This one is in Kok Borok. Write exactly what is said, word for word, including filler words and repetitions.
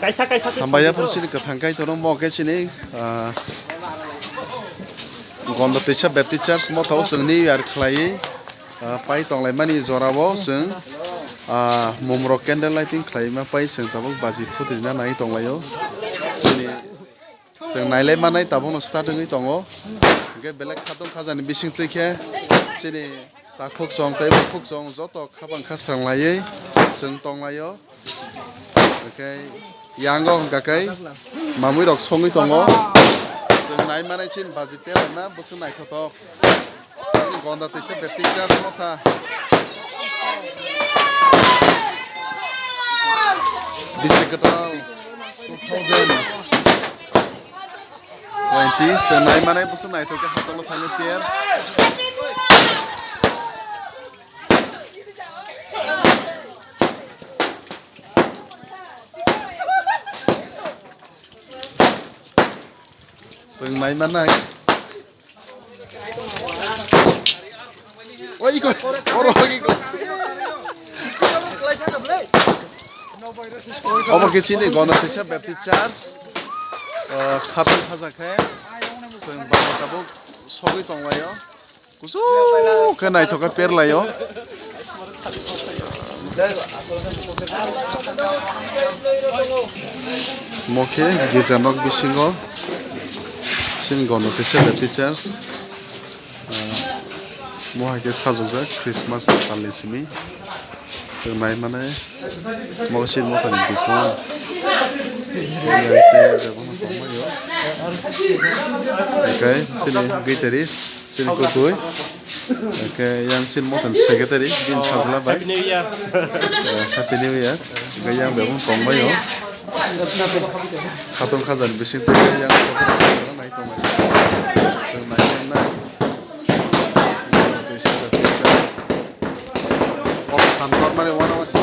Kaisa kaisa se Hambai ya songwi por bro. Sini kwthang kai tono mo khe sini, ah, Gonda Teisa Baptist Church motha o chwng New Year khlaiwi, ah, pai tonglaimani jorao chwng, ah, mumrok candle lighting khlaima pai chwng tabuk baji phutrina nai tonglaio. Chini chwng nailai manai tabukno start wngwi tongo. Hwnkhe belai khatong khajani bising twi khe chini takhuk chwng tei bukhuk chwng joto khabang kha sranglaiwi chwng tonglaio. Hwnkhe yango hwnkha khe mamui rok songwi tongo. Chwng nai manai chini baji pelaima bwswk naithothok. Gonda Teisa Baptist Church motha. Bisi kwtal two thousand twenty, chwng nai manai bwswk naithok khe hachalo thangwi pier. Chwng nai manai. Oi, iko, oro, iko. Obo khe chini Gonda Teisa Baptist Church, eh, khatong khaja khe, chwng bangma tabuk sogwi tonglaio. Kusu khe naithok khe perlaio. Mo khe girja nok bisingo chini Gonda Teisa Baptist Church, ah, mo hai khe sajokjak Christmas salni simi. Chwng nai mane mo chini mothani bikung. Tei jebo no tongmani o. Hwnkhe chini guitarist, chini kwtwi. Hwnkhe yang chini mothani secretary, bini sajla bai. Happy New Year. Eh, Happy New Year. Hwnkhe yang bebo no tongmani o. Khatong khajani bising twi yang nai tongmani. Chwng nai nai. Kok than tormani uanama se.